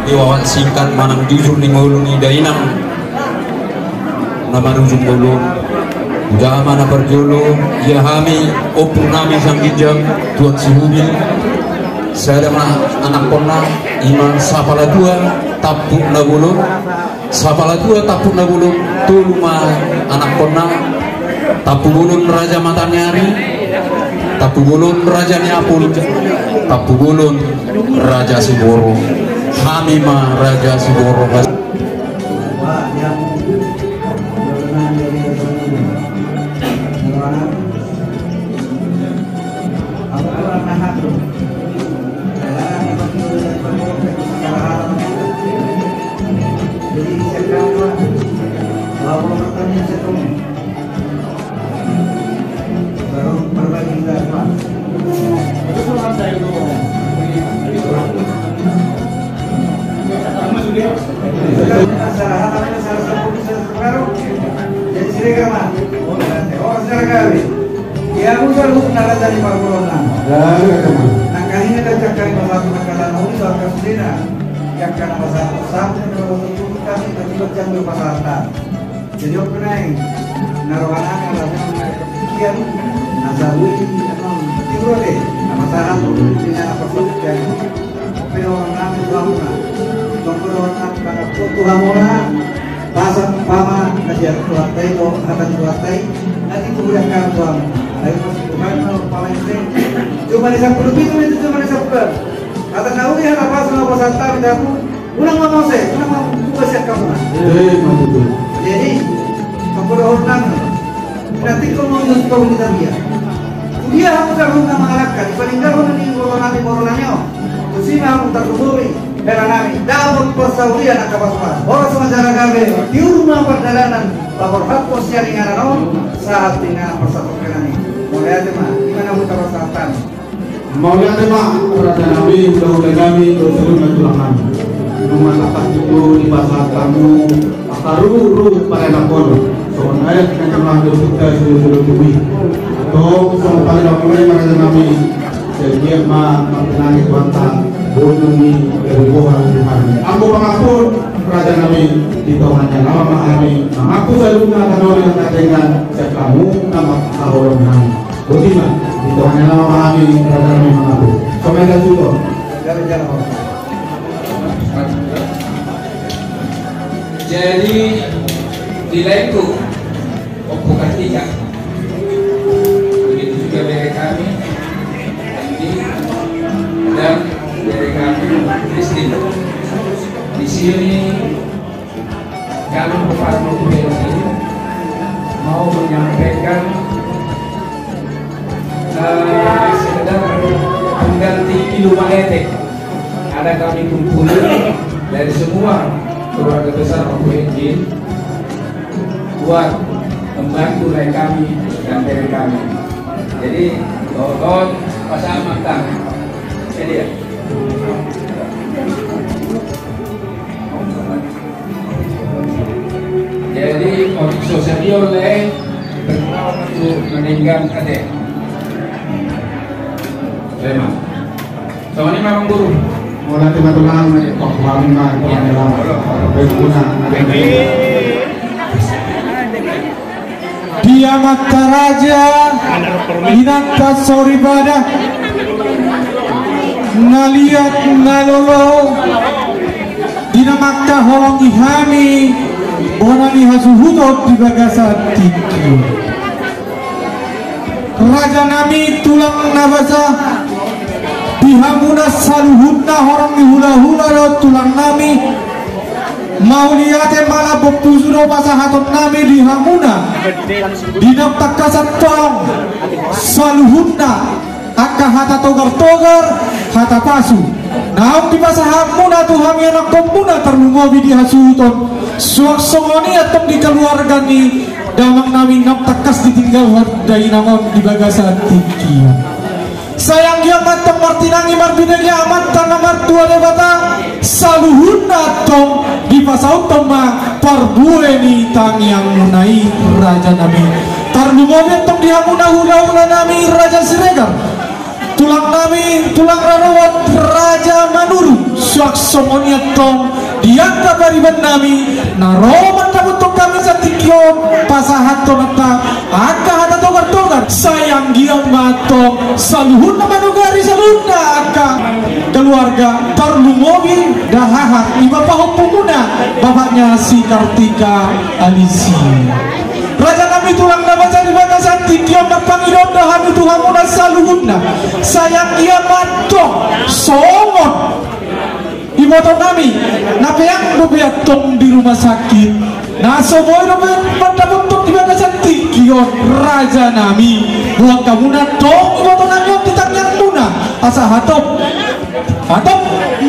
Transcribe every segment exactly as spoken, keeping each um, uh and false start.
Wawat singkat manang jujur ni ngolu ni dainang na marujung ngolu. Uda ma na parjolo, ia hami ompung nami Siangginjang, Tuan Sihubil, sada ma anakkonna, ima sapala tua tampuk na bolon, sapala tua tampuk na bolon, tolu ma anakkonna, tampuk bolon Raja Mataniari, tampuk bolon Raja Niapul, tampuk bolon Raja Siboro. Hami ma Raja Siboro. Jadi Siregar ma. Ia musa lu na raja ni parboruon nami. Nangkaningan da jangka ni pasahat, nangkaningan da jangka ni pasahat. Jadi oke naeng na roha nami ala nami na kepikiran na sabui nang tiru de na pasahat di na pasahat. Oke na roha nami tu hamuna. Tonggo roha nami mangaku tu hamuna. Pasan pama na sian Tuhanta i do hata ni Tuhanta i. Nanti tu bulan kan tu hamuna. Ayo masuk Tuhan na pala ise. Cuma di sampulu pitu itu cuma di sampulu. Hata na uli hata pasu na pasahat hami tu hamu. Unang mamose, unang mambuka sian hamuna. Jadi tonggo roha nami. Nanti kau mau nyusun kau di tabia. Dia hamu tarhuna mangalangka di paninggalhon ni boru nami boru nami on. Tusi ma hamu tarhubungi. Hela nami dapot parsaulian angka pasupasu. Horas ma jala gabe. Tiur ma pardalanan. Paborhathon sian inganan on. Sahat di inganan parsatongkinan i. Mauliate ma. Ima na huta parsahatan. Mauliate ma raja nami, hulahula nami, dohot saluhutna tulang nami. Nunga tangkas do dipasahat hamu angka ruhut-ruhut parenakhon. Songon aek na jala dohot huta solu-solu tubu i. Tong songon parenakhon ma i raja nami. Sai anggiat ma martinangi Tuhanta boru ni gabe boha di hami. Anggo pangakuon raja nami, di tonga ni alaman ma hami mangaku saluhutna na uli angka denggan sian hamu na mangkaholongi hami. Boti ma, di tonga ni alaman ma hami raja nami mangaku. Songon i da suto. Jadi di laengku Ompu Kartika, begitu juga bere kami Andi dan bere kami Christine. Di sini kami berpadu ini mau menyampaikan, eh, sekedar pengganti ilu manetek. Ada kami kumpul dari semua keluarga besar Ompu Enjin buat membantu lae kami dan bere kami. Jadi, tolong pasaman tangan. Ini dia. Jadi, untuk sosial dia oleh berkenalan untuk meninggal kade. Terima. Songon i ma amang guru. Mauliate ma tulang, pakuhami ma, pakuhami ma. Baik guna. Di amanta raja, inanta soripada, na liat na lolo, di na mangkaholongi hami, bona ni hasuhuton di bagasan tingki. Raja nami tulang na basa, di hamuna saluhutna horong ni hulahula dohot tulang nami, mauliate ma lambok pusu do pasahaton nami di hamuna. Di na tangkas antong saluhutna angka hata togar-togar, hata pasu naung dipasahatmuna tu hami anakkonmuna, tarlumobi di hasuhuton, suang songon i antong di keluarga ni damang nami na tangkas ditinggalhon dainang on di bagasan tingki on. Sai anggiat ma antong martinangi marbinege Amanta na martua Debata, saluhutna antong dipasauthon ma parbue ni tangiangmuna i raja nami. Tarlumobi antong di hamuna hulahula nami Raja Siregar. Tulang nami, tulang rorobot Raja Manurung, suang songon i antong di angka pariban nami na ro mandapothon hami satingki on, pasahathon antong angka hata togar-togar. Sai anggiat ma antong saluhutna manugari saluhutna angka keluarga, tarlumobi dohot i ma pahompumuna, bapakna si Kartika Alisi. Raja nami, tulang na basa, di bagasan tingki on marpangidoan do hami tu hamuna saluhutna, sai anggiat ma antong songon iboto nami na peang dope antong di rumah sakit, na so boi dope mandapothon di bagasan tingki on, raja nami, boan hamuna antong iboto nami on di tangiangmuna, asa hatop, hatop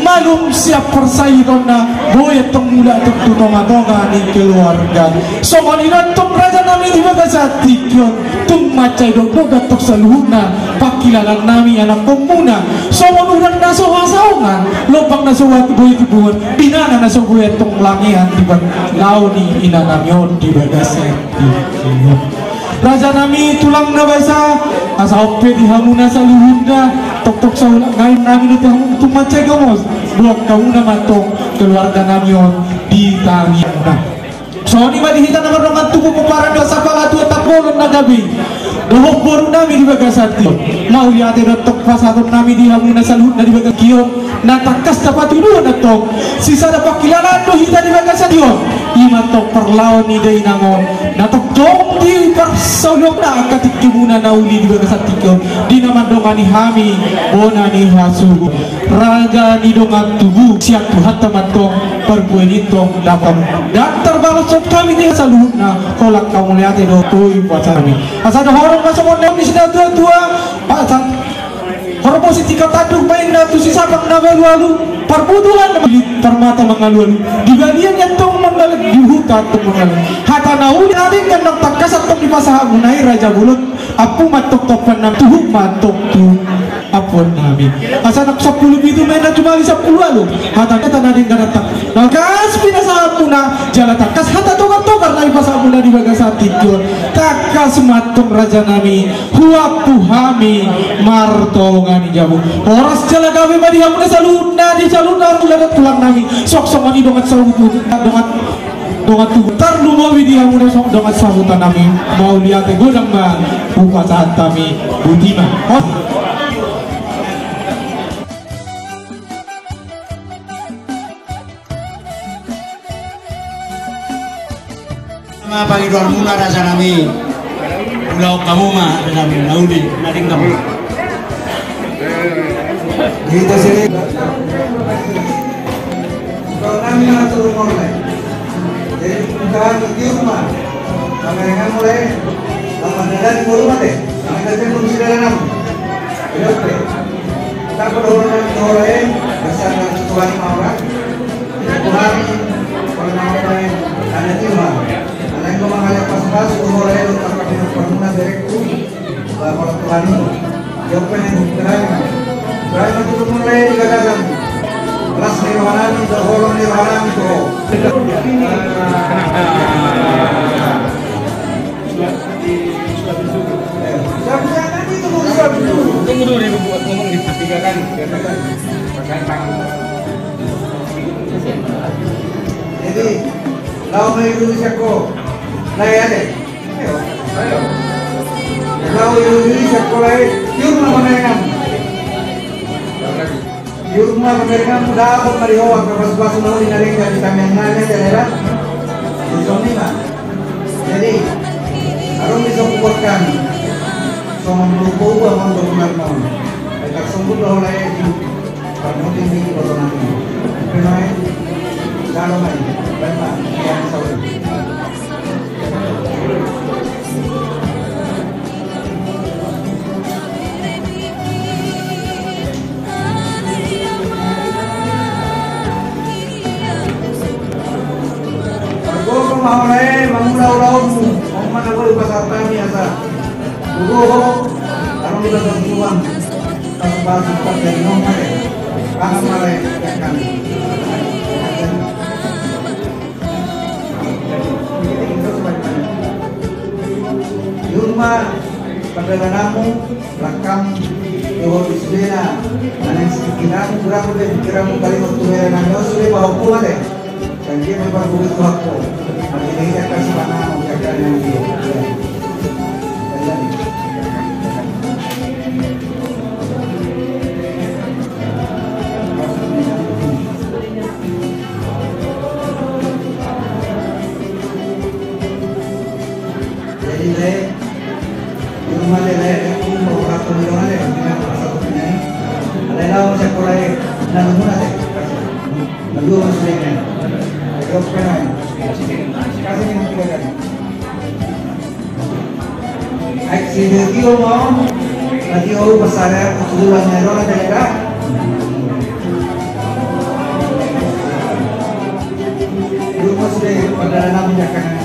malum sian parsahitanna, boi antong mulak tu tonga-tonga ni keluarga. Songon i do antong, raja nami, di bagasan tingki on, tung mansai dokdok antong saluhutna pangkilalaan nami anakhonmuna, songon udan na so hasaongan, lombang na so boi tibuan, binanga na so boi antong langean di bagasan laho ni ina nami on di bagasan tingki on. Raja nami, tulang na basa, asa on pe di hamuna saluhutna, toktok saulak ngayun nami do tu hamu, tung mansai gomos, boan hamuna ma antong keluarga nami on di tangiangmuna. Songon i ma di hita na mardongan tubu, pomparan ni sahala tu hita, bolon na gabe dohot boru nami di bagasan tingki on. Mauliate do antong pasahaton nami di hamuna saluhutna di bagasan tingki on, na tangkas tapatuduhon antong sisada pangkilalaan do hita di bagasan tingki on. I ma antong parlao ni dainang on na tongtong diparsaulihon angka tingkimuna na uli di bagasan tingki on, di na mandongani hami bona ni hasuhuton. Raja ni dongan tubu, sian Tuhanta ma antong parbue ni antong dapot. Ndang tarbalos hami di saluhutna, holan mauliate do tu upacara nami. Asa dohonon ma songon na nidok ni situa-tua, pasan horbo sitingko tanduk ma inna tu sisapang na malu-alu, parbutuhan na manggilit, parmata mangalu-alu. Di balian i antong manggalek, di huta antong manggalek. Hata na uli na denggan na tangkas antong dipasahat muna i, raja bolon. Ampu ma antong tu ompunami, tuhuk ma antong tu ampuan nami. Asa na sampulu pitu ma inna, cuma di sampulu ualu. Hata na denggan antong tangkas pinasahat muna, jala tangkas hata togar-togar na dipasahat muna di bagasan tingki on, tangkas ma antong raja nami huampu hami martonga ni jabu. Horas jala gabe ma di hamuna saluhutna, di saluhutna, tulang nami. Songon i dongan sahuta, dongan dongan tubu, tarlumobi di hamuna songon dongan sahuta nami. Mauliate godang ma hupasahat hami, botima. Pangidoan muna raja nami. Ulaon hamu ma raja nami, na uli na denggan. Hita sini. Kau nami na turun mulai. Jadi bukan di rumah. Sama dengan mulai. Sama dengan di rumah deh. Sama dengan belum sudah dalam. Oke. Kita berdoa dan mulai bersama Tuhan mau. Tuhan, kalau mau mulai ada di rumah. Ada yang mau ngajak pas-pas mulai lu tak pakai pernah direktur. Bapak Tuhan, jopen Ibrahim, Ibrahim itu mulai dikatakan, las ni rohanami, berholong ni rohanami, tuh. Tunggu dulu, dia buat ngomong gitu. Tiga kali, tiga kali. Jadi, lawan Indonesia kok, nah ya deh. Laho Indonesia kolai, tiur ma manengan. Tiur ma manengan, dapot ma di ho angka pasu-pasu na uli na denggan di tangiang nami, daerah. Di sini ma. Jadi, adong di sini buat kami. Songon lupa uang untuk benar mau. Mereka sungguh lah oleh. Parmuting ni boto nami. Pemain. Jalo main. Baik, Pak. Yang satu. Pargogol ma hona e, mangula ulaonmu. Oma na boi pasahat hami asa. Gogo ho. Adong di bagasan tuan. Pasu-pasu, pasu-pasu, pasu-pasu. Di rumah, Pardalananmu, langkam, dohot sudena, na naeng sipikirmu, goarmu pe, pikirmu, kalimotmu, tu hera nami on sude pahompu ma te. Sai dia ma pahompu tu hakku. Mati dia kasih pangamu, jaga nang dia. Jadi, lae, di rumah dia, lae, aku mau berapa miliar, lae, dengan pasal ini. Ada yang lawan saya, lae, dan guna, lae. Lalu masuk ini. Ayo, kenal. Kasih ini tiga kali. Aik si Betio mau, Betio pasal ya, kebetulan ya, orang ada ya. Lu mesti pada nama jangan.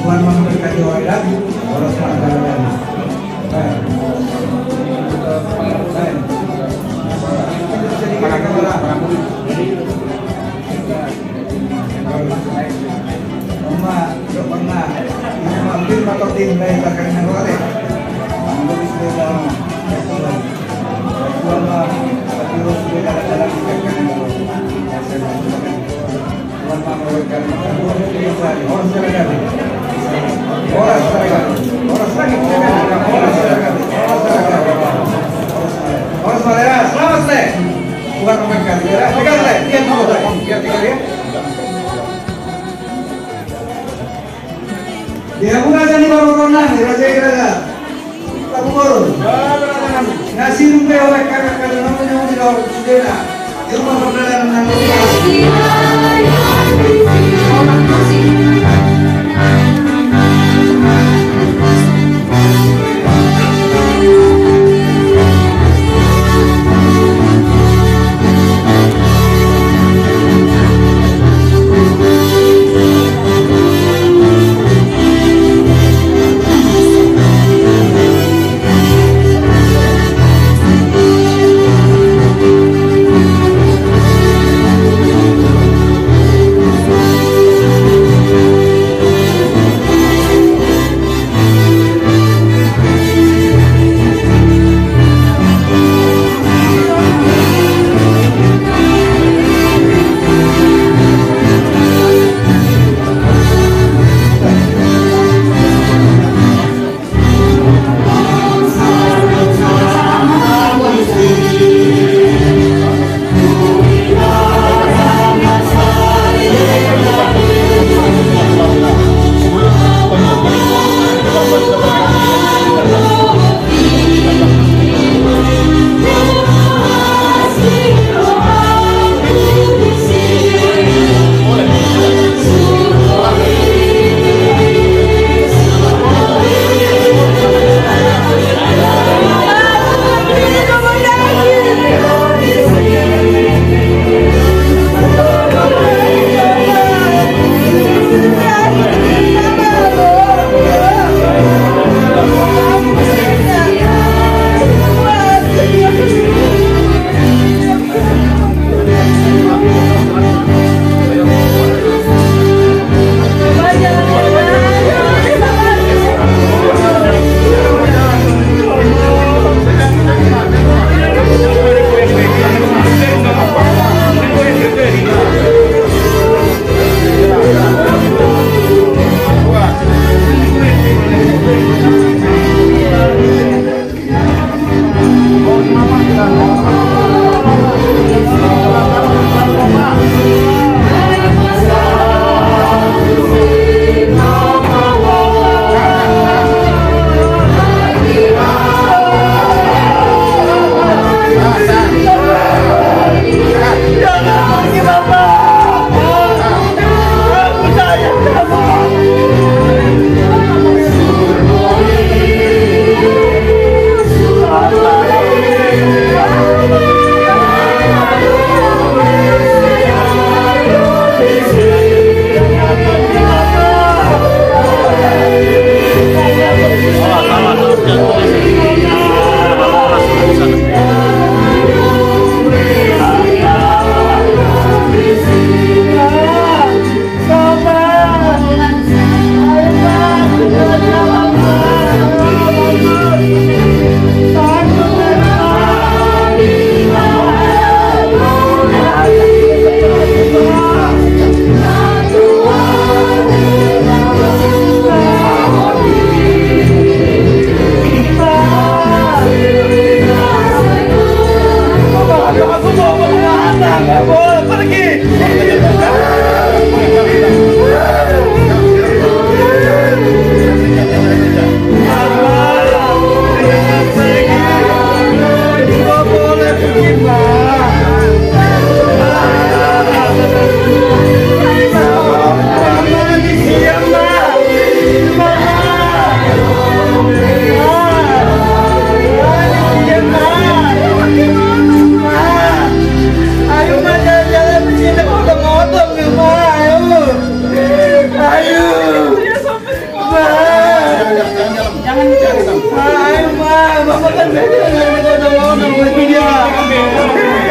Tuhan memberkati orang dan orang semua. Baik. Baik. Jadi, kita Horas, horas, selamat, selamat. Tuhan memberkati. Ya, pegang, Le. Dia mau, Le. Dia pegang, ya. Dia pun raja ni baru kau nang, raja ni raja. Tabu baru. Nasi rumpe oleh kakak-kakak, namanya mau di dalam sudena. Di rumah perdana, nang.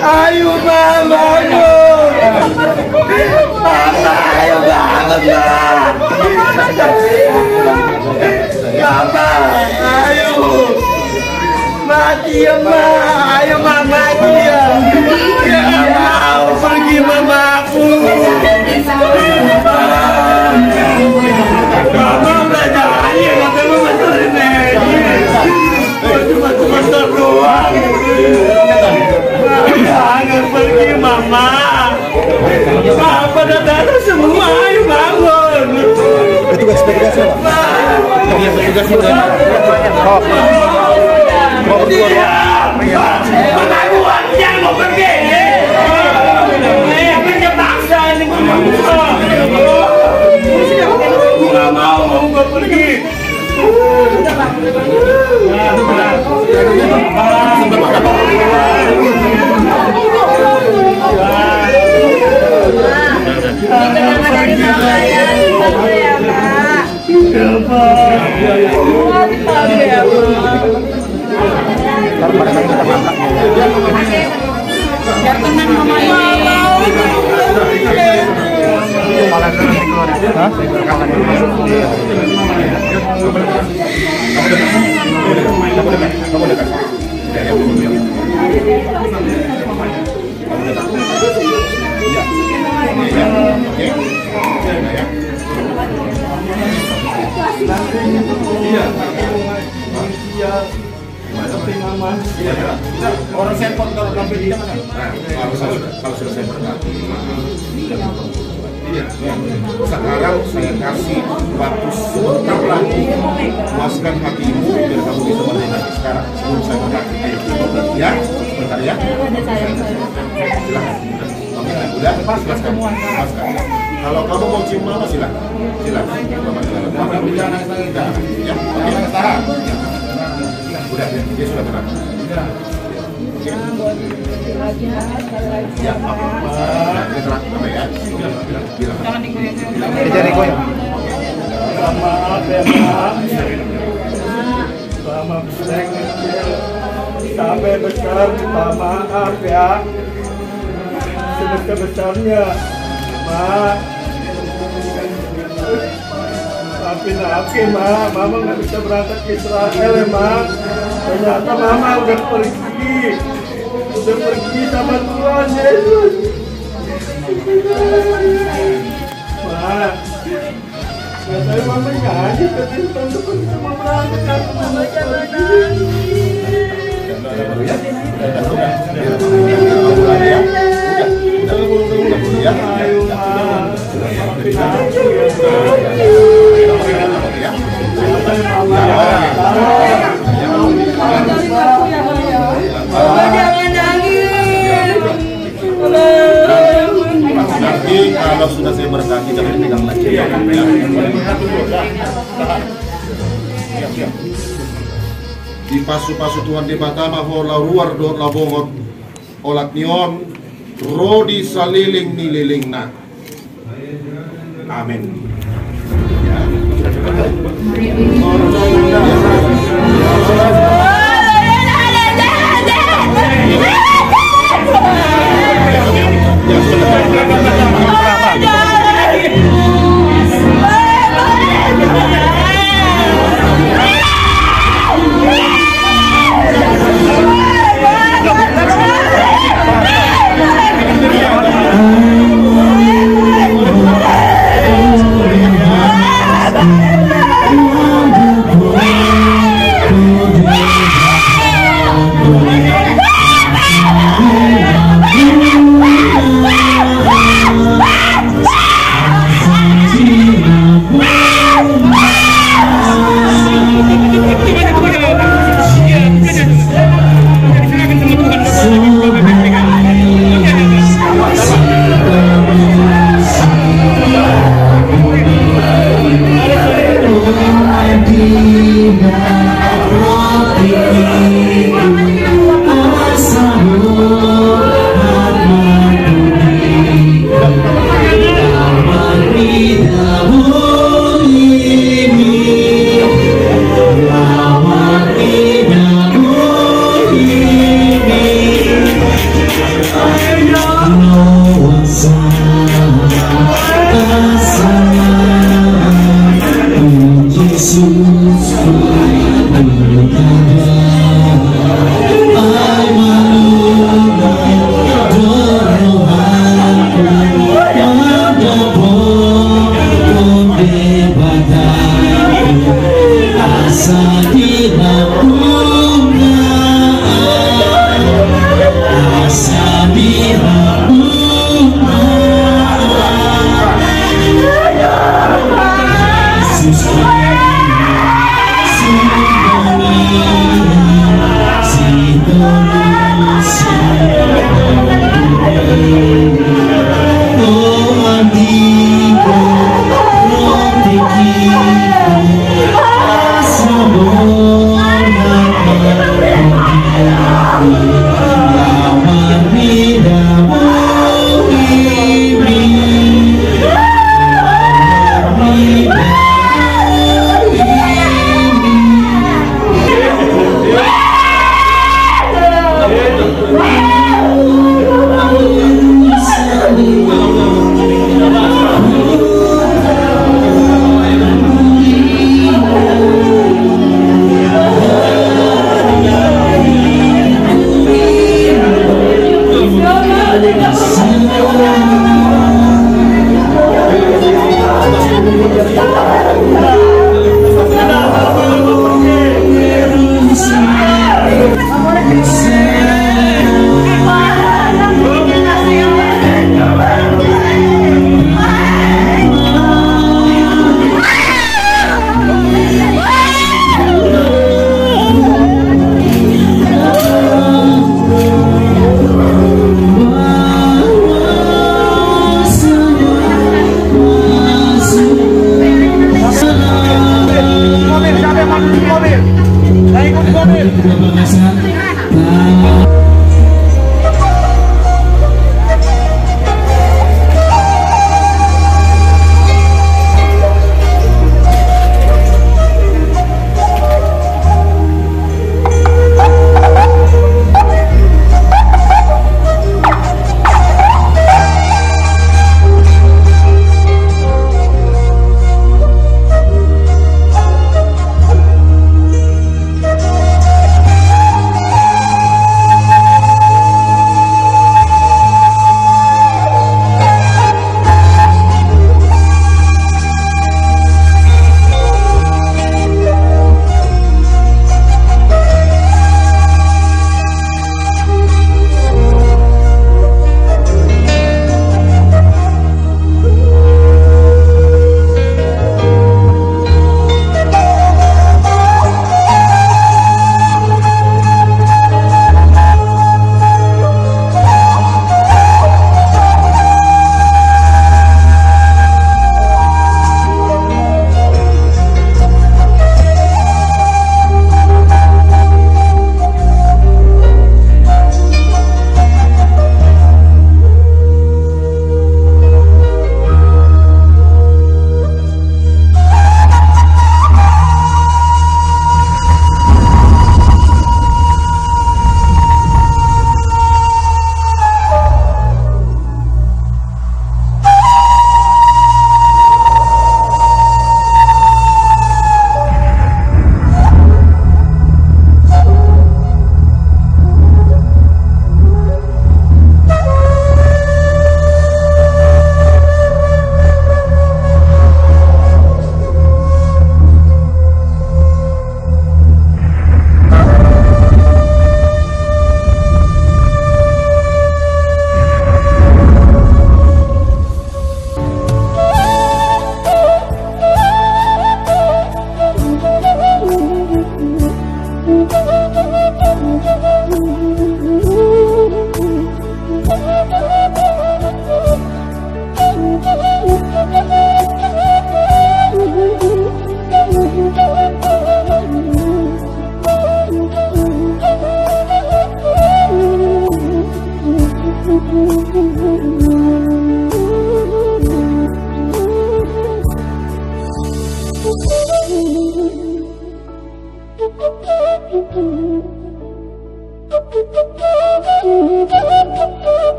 Ayo, Mama, ayo. Mama, ayo, bangun, Ma. Mama, ayo. Mati, Ma. Ayo, Ma, mati, ya. Ya, Ma, pergi, Mama. Mama, udah jangan, ya, kata lu betul ini. Cuma, cuma seru doang. Jangan pergi, Mama. Papa dan Dada semua, ayo bangun. Petugas, petugas, Pak. Petugas, petugas. Oh. Mau berdua, Pak. Diam. Ketahuan, jangan mau pergi. Eh, kerja paksa ini, Mama. Gua nggak mau, mau gua pergi. Orang saya kontrol sampai di mana? Nah, kalau sudah, kalau sudah saya berkati. Iya. Sekarang saya kasih waktu sebentar lagi. Puaskan hatimu biar kamu bisa merdeka. Sekarang sebelum saya berkati. Ya, sebentar ya. Silakan. Oke, udah, pas, pas kamu. Pas kamu. Kalau kamu mau cium mama, silakan. Silakan. Mama, silakan. Mama, jangan nangis lagi. Jangan. Ya, oke. Tahan. Udah, dia sudah tenang. Oke. Ya, apa? Udah, dia tenang. Apa ya? Bilang, bilang. Jangan digoyang-goyang. Jangan digoyang. Maaf ya, Mak. Selama besar kecil sampai besar minta maaf ya. Sebesar-besarnya, Mak. Maafin aku, Mak. Mama nggak bisa berangkat ke Israel ya, Mak. Ternyata Mama udah pergi. Udah pergi sama Tuhan Yesus. Mak. Katanya mama nyanyi, katanya tahun depan kita mau berangkat, aku mau naik haji. Ayo, Ma. Mama, jangan nangis. Nanti kalau sudah saya berkati, jangan dipegang lagi. Dipasu-pasu Tuhan Debata ma ho laho ruar dohot laho bongot, olat ni on ro di saleleng ni lelengna. Amin.